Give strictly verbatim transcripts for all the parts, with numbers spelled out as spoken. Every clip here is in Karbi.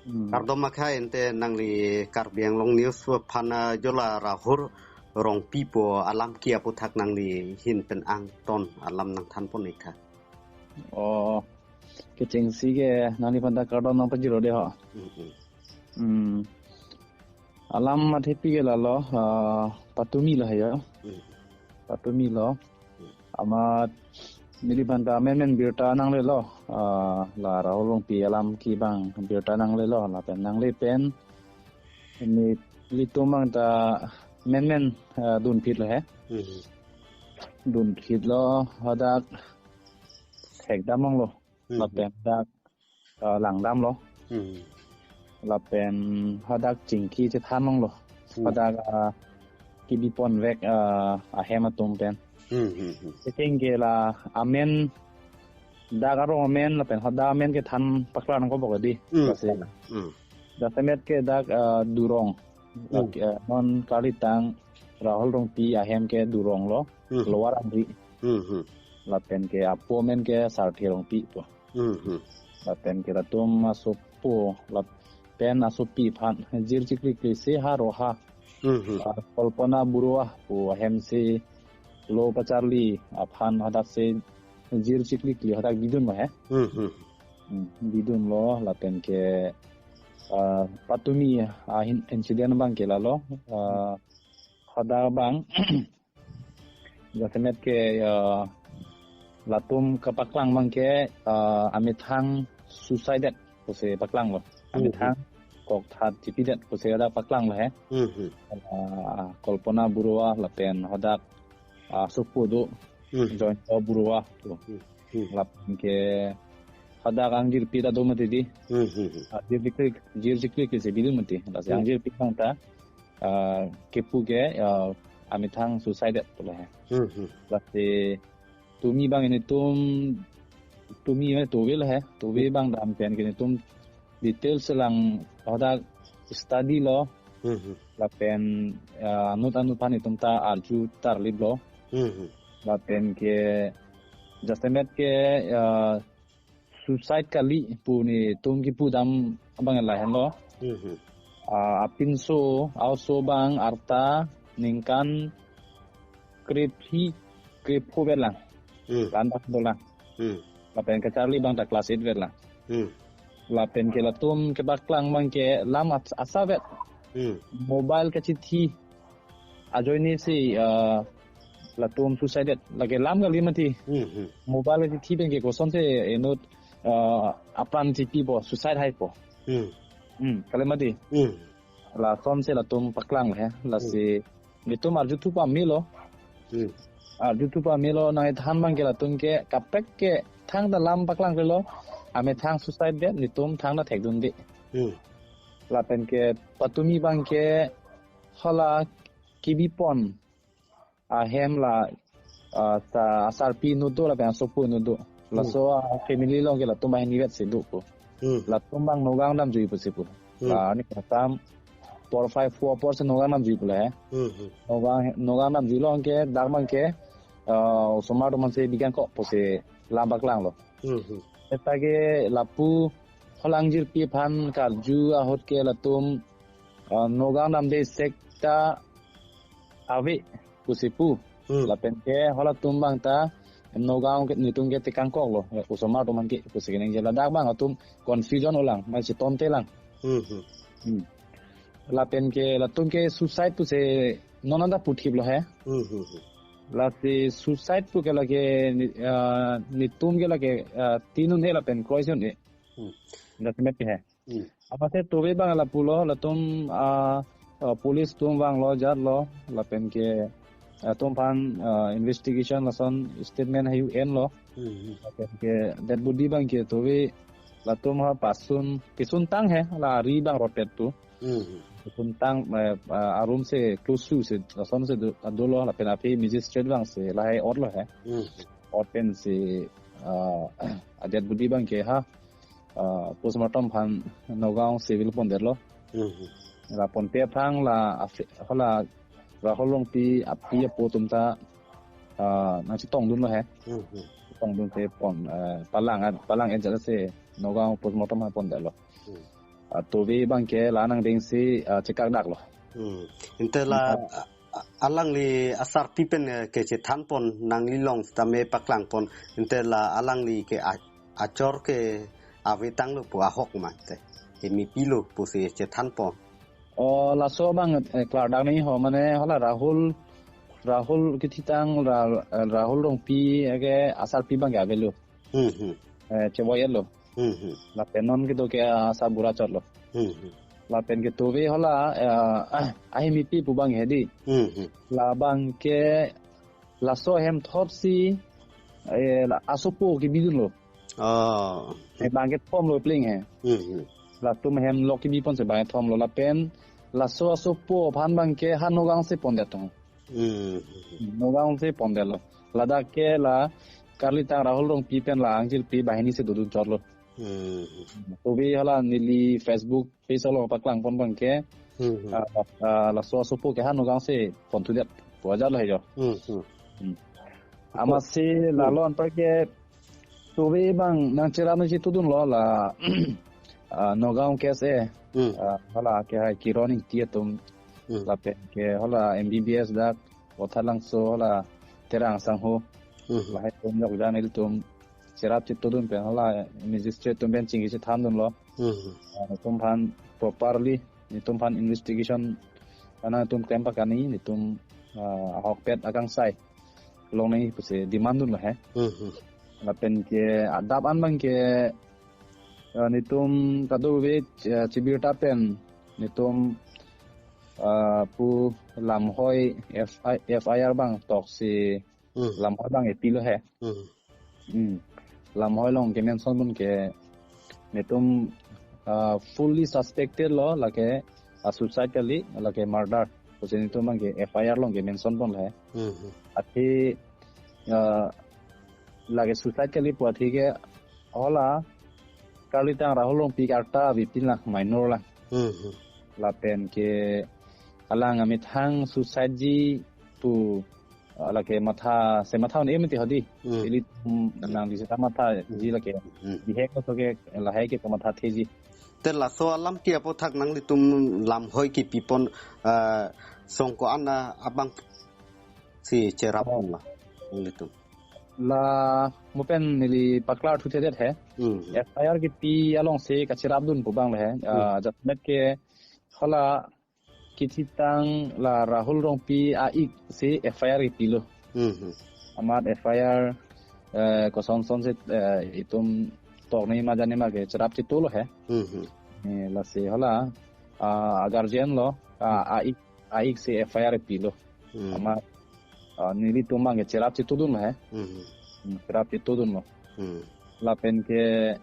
Hmm. Kardom akhai, ante nangli Karbi Anglong News aphan, ah, jo la Rahul Rongpi pu alam ke aputhak nangli hin pen angton alam nangthan pon ik tha. Oh, kechengsi ke nangliphan ta kardom nangpajirlo dei ho. Hmm, hmm. Hmm. Alam athepi ke lalo, ah, patumi lo he ya. Hmm. Patumi lo. Hmm. Amat neliphan ta menmen birta nanglelo, ah, la Rahul Rongpi alam ke abang birta nanglelo, lapen nangle pen nelitum abang ta menmen, ah, dunphit lo he. Hmm. Dunphit lo, hadak thekdam longlo. Hmm. Lapen dak, ah, langdamlo. Hmm. Lapen hadak chingki chethan longlo. Hmm. Hadak, ah, kebi ponvek, ah, ahem atum pen. Hmm, hmm, hmm. Kecheng ke la amen, dak arong amen lapen hadak amen kethan paklang nangkok bok dei. Hmm. Lasi Hmm. jasemet ke dak, ah, Durong. Hmm. Dak, ah, non kalitang Rahul Rongpi ahem ke Durong lo. Hmm. Lower Amri. Hmm, hmm. Lapen ke apo amen ke Sarthe Rongpi pu. Hmm, hmm. Lapen ke latum asopo, lapen asopi aphan jirchiklikli se ha ro ha. Hmm, hmm. Ah, Kalpana Baruah pu ahem si lo pacharli aphan hadak si jirchiklikli hadak bidun lo he. Hmm, hmm. Hmm, bidun lo lapen ke, ah, patumi, ah, hin-, incident abang ke lalo, ah, hadak abang jasemet ke, ah, latum kepaklang abang ke, ah, amethang suicided pusi paklang lo. Hmm. Amethang kokthat chipidet pusi hadak paklang lo he. Hmm, hmm. Ah, Kalpana Baruah lapen hadak, ah, asopo do. Hmm. Joyanta Baruah pu. Hmm, hmm. Lapen ke hadak angjirpi ta do mati dei. Hmm, hmm, hmm. Ah, jirchiklik, jirchiklikli si bidun mati. Lasi Hmm. angjirpi abang ta, ah, kepu ke, ah, amethang suicided pulo he. Hmm, hmm. Lasi tumi abang nelitum, tumi mane tove lo he, tove Hmm. abang dam pen ke nelitum details lang hadak study lo. Hmm, hmm. Lapen, ah, anut anut aphan nelitum ta arju tarlip lo. Hmm, hmm. Lapen ke jasemet ke, ah, suicide kali pu nelitum kepu dam abang lahenlo. Hmm, hmm. Ah, apinso, a-oso abang arta ningkan krephi, krepho vet lang. Hmm. Lan bak dolang. Hmm. Lapen kacharli abang ta class eight vet lang. Hmm. Lapen ke latum kepaklang abang ke lam as-, asap vet. Hmm. Mobile kachithi ajoine si, ah, latum suicided. Lake lam kali mati. Hmm, hmm. Mobile kachithi pen ke kosonsi inut, ah, apran chipipo, suicide haipo. Hmm. Hmm, kali mati. Hmm. Lasonsi latum paklang he. Lasi Hmm. nelitum arjuthu pamelo. Hmm. Arjuthu pamelo nangthan abang ke latum ke kaprek ke thangta lam paklang klelo. Amethang suicide det, nelitum thangta thekdunde. Hmm. Lapen ke patumi abang ke hala kebi pon ahem la, ah, sa-, asarpi inut do lapen asopo inut do. Hmm. Laso a-family along ke latum banghini vet si do pu. Hmm. Latum abang Nagaon damjui pusi pu. Hmm. La neli Assam four five four apor si Nagaon damjui pu le he. Hmm, hmm. Nagaon, Nagaon damjui along ke dak abang ke, ah, osomar atum aphan si bikang kok pusi lam paklang lo. Hmm, hmm. Seta ke lapu hala angjirpi aphan karju ahut ke latum, ah, Nagaon damde sekta ave pusi pu. Hmm. Lapen ke halatum abang ta Nagaon ke nelitum ke tekang kok lo, ya, osomar atum aphan ke pusi keningje, ladak abang atum confusion dolang, mane chetonte lang. Hmm, hmm. Hmm. Lapen ke latum ke suicide pusi non anta puthip lo he. Hmm, hmm, hmm. Lasi suicide pu ke lake, ah, nelitum ke lake, ah, tin un-e lapen kroi si un-e. Hmm. Jasemet ke he. Hmm. Apotsi tove abang lapulo, latum, ah, ah, police atum vanglo, jatlo, lapen ke, ah, atum aphan, ah, investigation lason statement hai un-enlo. Hmm, hmm. Lapen ke dead body abang ke tove latum ha pasun, pisun tang he, la ari abang rotpet tu. Hmm, hmm. Pisun tang, eh, ah, a-room si close su si, lasonsi do, dolo, lapen aphi magistrate abang si lahai otlo he. Hmm. Ot pensi, ah, a-dead body abang ke ha, ah, postmortem aphan Nagaon civil pondetlo. Hmm. La ponpe aphrang la afe-, hala Rahul Rongpi api apo atum ta, ah, nangchetongdunlo he. Hmm. Chetongdun si pon, ah, palang, ah, palang-et jat si Nagaon postmortem aphan pondetlo. Hmm. ah, tove abang ke la nangdengsi, ah, chekak dak lo. Hmm. Ante la, ah, alangli asarpi pen, eh, kechethan pon nangli along sitame paklang pon. Ante la alangli ke a-, achor ke ave tanglo pu ahok ma te. Hemi pilo pusi chethan pon. O laso abang, eh, klardak nangji ho mane hala Rahul, Rahul kethitang Ra-, Rahul Rongpi ke asarpi abang ke avelo. Hmm, hmm. Eh, chevoi-et lo. Hmm, hmm. Lapen non kedo ke asabura chot lo. Hmm, hmm. Lapen ke tove hala, eh, ah, ahemipi pu abang hedi. Hmm, hmm. Labang ke laso ahem thotsi, eh, la asopo kebidun lo. Oh. Eh, bang kethom lo pling he. Hmm, hmm. Latum ahem lok kebi ponsi bang kethom lo lapen laso asopo aphan abang ke ha Nagaon si pondet tong. Hmm. Nagaon si pondet lo. Ladak ke la karlitang Rahul Rongpi pen la angjirpi banghini si dodun chot lo. Hmm. Tove hala neli Facebook page along paklang pon abang ke. Hmm. Ah, ah, laso asopo ke ha Nagaon si ponthudet pu ajat lo he jo. Hmm, hmm. Hmm. Amatsi la lo anpar ke tove abang nangcherap nangchetudun lo la, ah, Nagaon K S A. Hmm. Ah, hala ke hai Kiron Ingti atum. Hmm. Lapen ke hala M B B S dak Vothatlangso hala Terang sangho. Hmm. Lahai atum jokjan ilitum cherap chetudun pen hala magistrate atum pen chingki chethandun lo. Hmm. Ah, nelitum aphan properly, nelitum aphan investigation, karena nelitum klem pakani, nelitum, ah, ahokpet akangsai long nangji pusi demand dun lo he. Hmm, hmm. Lapen ke adap an abang ke, ah, nelitum kadokave, ah, chibirta pen nelitum, ah, pu Lamhoi F I, F I R abang toksi Hmm. Lamhoi abang epilo he. Hmm. Hmm. Lamhoi along ke mention pon ke nelitum, ah, fully suspected lo lake, ah, suicide kali lake murder. Pusi nelitum abang ke F I R along ke mention pon he. Hmm. Athe, ah, lake suicide kali pu athe ke hala karlitang Rahul Rongpi ke arta avepin lang, minor lang. Hmm. Lapen ke alang amethang suicide ji pu, ah, lake matha, se matha un-e mati hodi. Hmm. Ili, mm, nangli seta mathaji lake. Hmm. Bihek aso ke lahai ke kamathatheji. Te laso alam ke aputhak nanglitum Lamhoi kepi pon, ah, song ko-an abang si cherap pon la nanglitum. La mo pen neli paklar thuthedet he. Hmm. F I R kepi along si kacherapdun pu abang le he. Hmm. Ah, jasemet ke hala kethitang la Rahul Rongpi a-ik si F I R kepilo. Hmm, hmm. Amat F I R, eh, kosonson si, eh, itum tok nangji ma jani ma ke cherap chetu lo he. Hmm, hmm. Eh, lasi hala, ah, a-guardian lo, ah, a-ik, a-ik si F I R pilo. Hmm. Amat, ah, nelitum abang ke cherap chetudun lo he. Hmm. Hmm, cherap chetudun lo. Hmm. Lapen ke,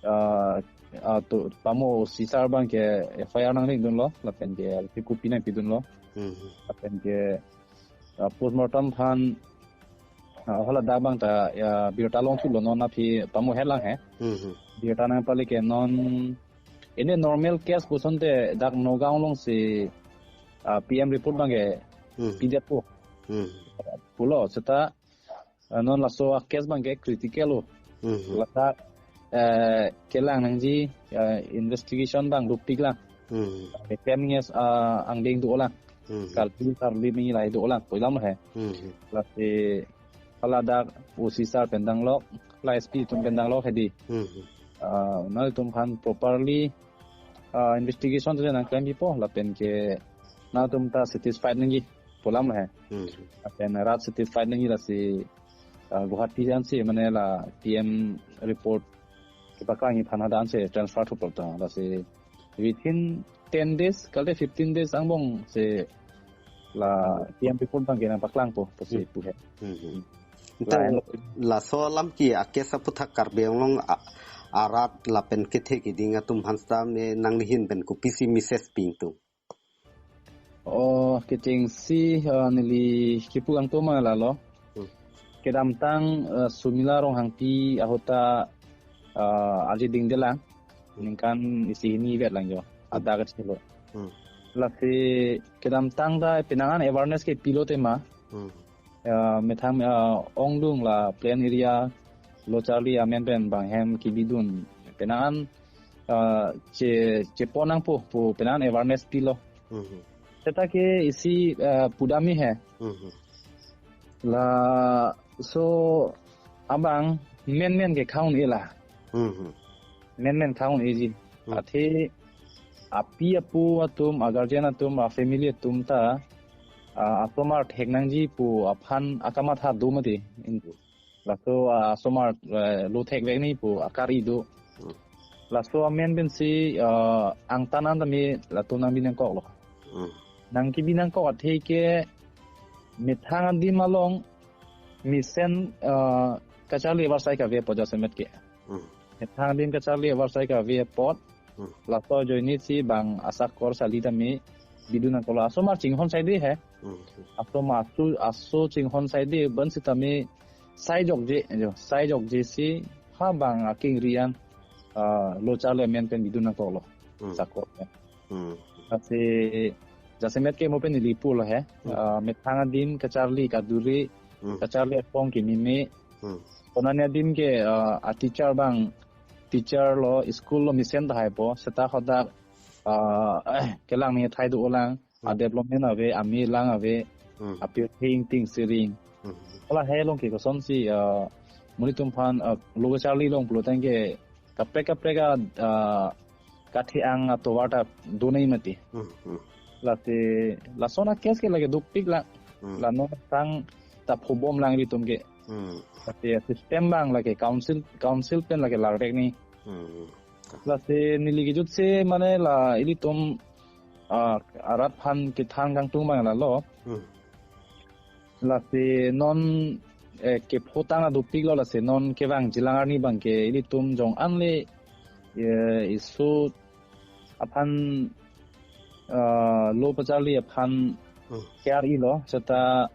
ah, ah, tu, pamo O C sir abang ke F I R nangdengdun lo, lapen ke kopi nangpidun lo. Hmm. Lapen ke, ah, postmortem aphan, ah, hala dak abang ta, ya, birta longthu lo non aphi pamo helang he. Hmm. Birta nangpale ke non, ini normal case puson te dak Nagaon along si, ah, P M report abang ke Hmm. pidet po. Hmm. Pulo, seta, ah, non laso a-case abang ke critical lo. Hmm. Ladak, eh, kelang nangji, eh, investigation abang dopik lang. Hmm. Etem nges, ah, angdeng do lang. Hmm. Karbi karbi mi lahai do lang. Pu alam he. Hmm. Lasi hala dak O C sir pen danglok, la S P atum pen danglok hedi. Hmm. Ah, nangtum aphan properly, ah, investigation tu nangklempipo lapen ke nangtum ta satisfied nangji pu alam he. Hmm. Lapen rat satisfied nangji lasi, ah, Guwahati ansi mane la P M report kepaklang aphan hadak ansi transfer thupo ta lasi within ten days, kalte fifteen days angbong si la P M report abang ke nangpaklangpo pusi Hmm. pu he. Hmm, hmm. Ante lahen lo. Laso alam ke a-case aputhak Karbi Anglong a-, arat lapen kethe kiding atum aphan sitame nangli ahin pen kopisi message pi ingtung? Oh, kechengsi, eh, neli kipu kangtung ma lalo. Hmm. Kedamtang, eh, Sumila Ronghangpi ahut ta, eh, arje dingdelang. Hmm. Ningkan isi hini vet lang jo. Hmm. Ada kecil lo. Hmm. Lasi kedamtang ta penang an awareness kepilo tema. Hmm. Eh, methang, eh, ongdung la plain area lo charli amen pen bang hem kebidun. Penang an, ah, che, chepon nangpo pu penang awareness pilo. Hmm. Seta ke isi, ah, pudam he. Hmm. Laso abang menmen ke khang-un-e la. Hmm. Menmen khang-un-eji. Hmm. Athe api apo atum, a guardian atum, a family atum ta, ah, asomar thek nangji pu aphan akamatha do mati. Laso, ah, asomar, eh, lo thekvek nangji pu akari do. Hmm. Laso amen pensi, ah, angtan an tame latum nangbi nangkoklo. Hmm. Nangkebi nangkok athe ke methang adim along mesen, ah, kacharli avarsai kave apot jasemet ke. Hmm. Methang adim kacharli avarsai kave apot. Hmm. Laso ajoine si bang asakor sali tame bidun nangkoklo. Asomar chinghon saide he. Hmm. Asomar aso, aso chinghon saide, bonsitame sai jokje, jo, sai jokje si ha bang akengri an, ah, lo charli amen pen bidun nangkoklo. Hmm. Sakor pen. Hmm. Lasi jasemet ke mo pen neli pulo he. Hmm. Ah, methang adim kacharli kaduri, Hmm. kacharli apong kememe. Hmm. Konane adim ke, ah, a teacher bang, teacher lo, school lo mesen tahai po, seta hadak, ah, kelang ni thai do-olang, Hmm. a development ave, ame lang ave, Hmm. apirthe ingting siring. Hmm. Hala he along ke kosonsi, ah, monit atum aphan, ah, lo kacharli along pulo tangte kaprek kaprek a, ah, kathe-ang atovar ta do nangji mati. Hmm, hmm. Lasi, lason a case ke lake dopik lang. Hmm. La non tangta phobom lang ilitum ke. Hmm. Lasi system bang lake council, council pen lake larvek nangji. Hmm. Lasi neli kejut si mane la ilitum, ah, arat aphan kethan kangtung bang lalo. Hmm. Lasi non, eh, kepho tang adopiklo, lasi non kevang jilang arni bang ke ilitum jong anle, eh, isu aphan, eh, lo pacharli aphan Hmm. care ilo, seta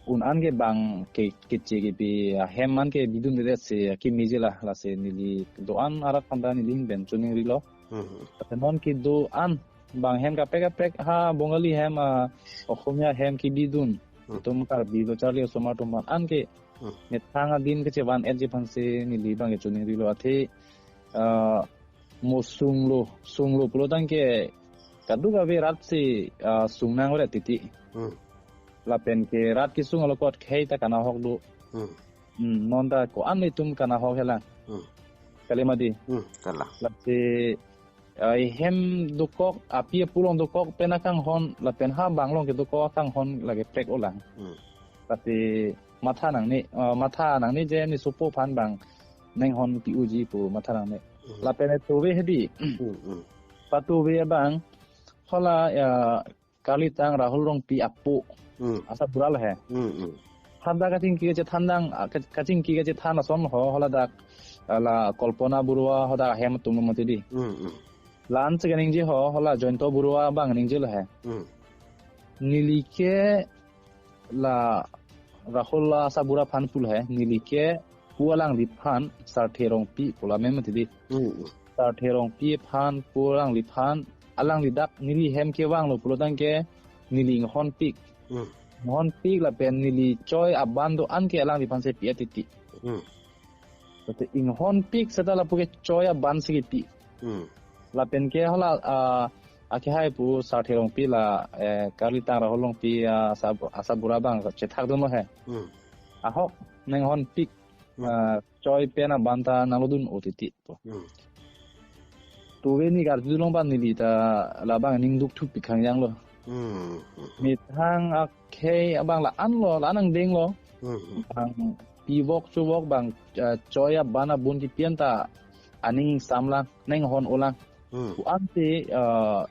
un an ke bang ke, keche kebi ahem an ke bidundedet si akimi jila, lasi neli do-an arat aphan ta neli ahin pen choningrilo. Hmm. Lasi non kedo-an bang hem kaprek kaprek ha Bongali hem, ah, Okhomia hem kebidun. Hmm. Itum Karbi lo charli osomar atum aphan an ke Hmm. methang adim kechevan-etji aphansi neli bang ke choningrilo athe, ah, mo sunglo, sunglo pulo tangte kadokave rat si, ah, sung nang ore titi. Hmm. Lapen ke rat kesung along kot khei ta kanahok do. Hmm. Hmm, non ta ko-an itum kanahok helang. Hmm. Kali mati. Hmm, kalang. Lasi, ah, hem dokok, api apo along dokok pen akanghon, lapen ha bang along kedokok akanghon lake prek-olang. Hmm. Lasi matha nangne, ah, matha nangne je ne sopo aphan bang nang hon pi-uji pu matha nangne. Hmm. Lapen e tove hedi. Hmm, hmm. Patove abang, hala, ah, Karlitang Rahul Rongpi apo. Hmm. Asabura lo he. Hmm, hmm. Hadak kachingki kachethan dang, ah, ka-, kachingki kachethan ason ho, haladak, ah, la Kalpana Baruah hadak ahem atum lo mati di. Hmm, hmm. La-an si kaningje ho, hala Joyanta Baruah abang ningjelo he. Hmm. Neli ke la Rahul la asabura aphan pulo he, neli ke pu alangliphan Sarthe Rongpi pu la mem mati di. Hmm. Sarthe Rongpi aphan pu alangliphan, alangli dak neli hem kevanglo pulo tangte neli inghonpik. Hmm. Inghonpik lapen neli choi aban do-an ke alangliphan si pi-et titi. Hmm. Lasi inghonpik seta lapu ke choi aban si kepi. Hmm. Lapen ke hala, ah, akehai pu Sarthe Rongpi la, eh, Karlitang Rahul Rongpi, ah, asa, asabura abang chethak dunlo he. Hmm. Ahok, nang honpik, Hmm. ah, choi pen aban ta nanglo dun-o titi pu. Hmm. Tove ne karjulong abang neli ta labang ning duk thupi khangjang lo. Hmm. Methang akhei abang la-an lo, la-an angdeng lo. Hmm. Bang pivok chuvok bang, eh, choi aban abun kepi an ta aning samlang, nang hon-olang. Hmm. Ko-an si, eh,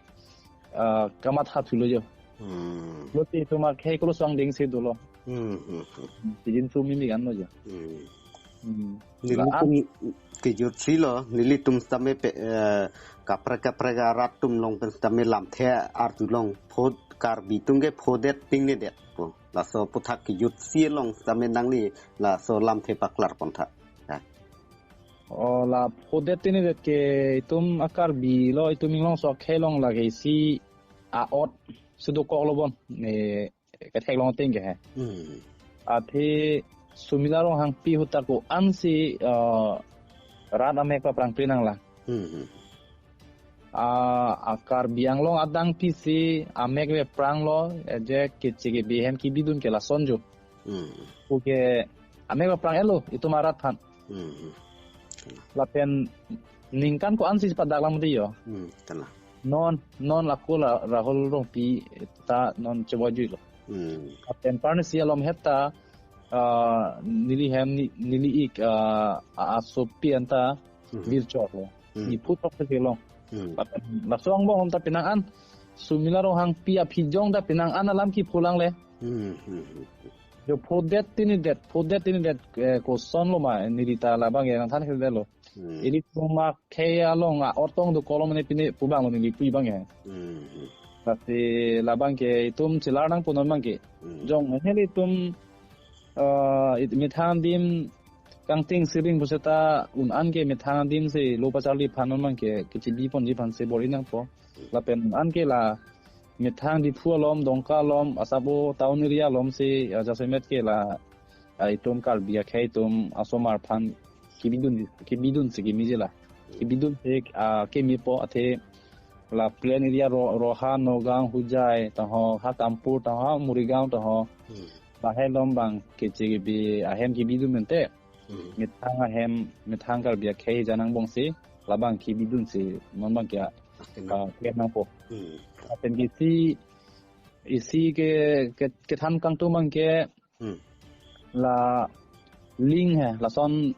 eh, kamatha thulo jo. Hmm. Lo si itum akhei kolo so angdeng si dolo. Hmm, hmm, hmm. Sijin sumi mi kan lo jo. Hmm. Hmm. Nelitum kejut si lo, nelitum sitame pe, eh, kaprek kaprek arat atum along pen sitame lamthe arjulong, pho Karbi atum ke phodet tingnedet pu. Laso aphuthak kejut si along sitame nangli laso lamthe paklar pontha. Ya. O la phodet tingnedet ke itum a Karbi lo, itum inglongso akhei along lake isi a-ot si dokok lo bon. Ne ketheklong ateng ke he. Hmm. Athe Sumila Ronghangpi ahut ta ko-an si, eh, rat amek paprang pri nanglang. Hmm, hmm. a, a Karbi Anglong adang pisi amek ve prang lo, eh, je keche kebe hem kebidun ke lason jo. Hmm. Puke amek ve prang elo, itum arat aphan. Hmm. Lapen ningkan ko-ansi padaklang mati jo. Hmm. Tana. Non, non lako la Rahul Rongpi ta non chevojui lo. Hmm. Lapen parnisi alom heta, ah, neli hem ni, neli ik, ah, a, asopi anta Hmm. virchor lo. Hmm. Ni phuthok se long. Hmm. Lapen laso angbong ta penang an. Sumila Ronghangpi aphijong ta penang an alam kephulang le. Hmm, hmm, hmm. Jo phodet tinidet, phodet tinidet, eh, koson lo ma, neli ta labang ke nangthan kede lo. Hmm. Ilitum akhei along a-ortong do kolom ne pine pu abang lo neli pu abang ke. Hmm, hmm. Lasi labang ke itum chelar nangpo non abang ke. Hmm. Jong heli itum, eh, it-, methang adim kangting siring puseta un-an ke methang adim si lo pacharli aphan non abang ke, kechebi ponji aphan si bor-i nangpo. Lapen un-an ke la methang Diphu alom, Dongka alom, asabo town area alom si, ah, jasemet ke la, ah, itum Karbi akhei atum asomar aphan kebidun, kebidun si kemeji la. Kebidun si, ah, kemepo athe la plain area Ro-, Roha, Nagaon, Hojai, tangho ha Kampur, tangho ha Morigaon, tangho. Hmm. Lahai alom abang keche kebe ahem kebidun mente. Hmm. Methang ahem, methang Karbi akhei ajan angbong si, labang kebidun si, non abang ke, Akin. Ah, kena po. Hmm. Lapen ke isi, isi ke, ke, kethan kangtung abang ke, Hmm. la link he, lason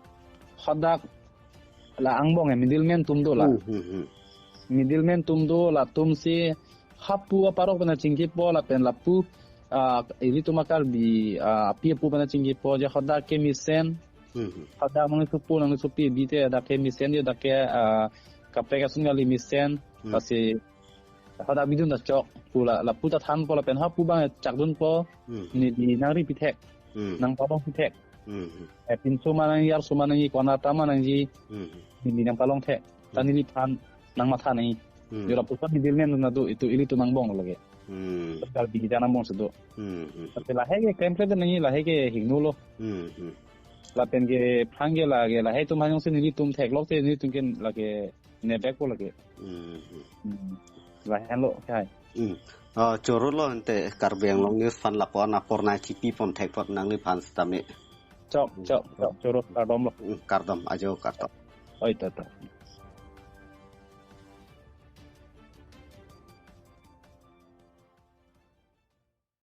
hadak la angbong he, middleman atum do la. Hmm, hmm, hmm. Middleman atum do, latum si hapu aparok pen chingkipo lapen lapu, ah, ilitum a-Karbi, ah, api apo pen chingkipo je hadak kemesen. Hmm, hmm. Hadak nangli supo, nangli supi bite hadak kemesen je hadak ke, ah, kaprek ason kali mesen. Hmm. Lasi hadak bidun ta chok pu la, lapu ta thanpo lapen hapu abang chakdunpo. Hmm. Neli nangri pithek. Hmm. Nangpalong pithek. Hmm, hmm. Eh, pinso ma nangji, arso ma nangji, konat ta ma nangji. Hmm. Neli nangpalong thek. Ta Hmm. neliphan nangmatha nangji. Hmm. Jo lapuson middleman atum do, itum ilitum angbong lake. Hmm. Karbi ajan angbong si do. Hmm, hmm. Tapi lahai ke klemkle nangji, lahai ke hingno lo. Hmm, hmm. Lapen ke phrang ke lake, lahai atum aphan jongsi nelitum theklok te nelitum ke lake nevekpo lake. Hmm, hmm. Hmm. Lahenlo kai. Hmm. Ah, choro lo ante Karbi Anglong News aphan lapu-an apor nangchipi pon thek apot nangliphan sitame. Chok, chok, chok, choro kardom lo. Hmm, kardom, ajo kardom. Oi, ta, ta.